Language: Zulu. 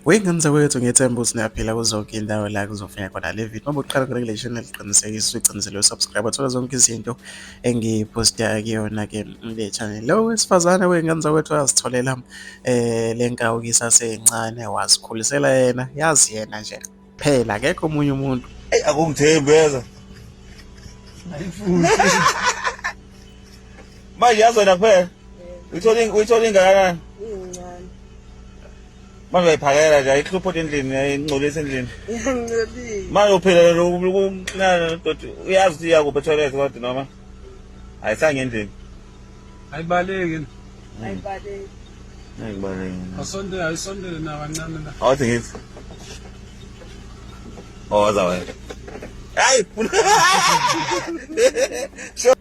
Wey'ngane zakwethu ngiyethemba ukuthi niyaphila kuzonke iy'ndawo la kuzofika khona le video. Uma uqala khona kule channel qinisekisa uyiqinisele usubscribe uthole zonke izinto engiyiphosta kuyona-ke le channel. Lo wesifazane wey'ngane zakwethu wazitholela le nkawu kisasencane wazikhulisela yena yazi yena nje phela akekho omunye umuntu. Eyi akungithembi yeza. Manje yazi wena kuphela. Uyithola uyithola ingakanani? Incane. Manje uyayiphakela nje ayihlupho endlini ayingcolisa endlini. Iyangcolisa. Manje uphila lokuklina doti uyazi ukuthi iyakuphi etoilet kodwa noma ayisange endlini. Ayibaleki. Ayibaleki. Ayibaleki. Asondele ayisondele na kancane la. Awuthi ngithi. Oza wena. Hayi. Sure.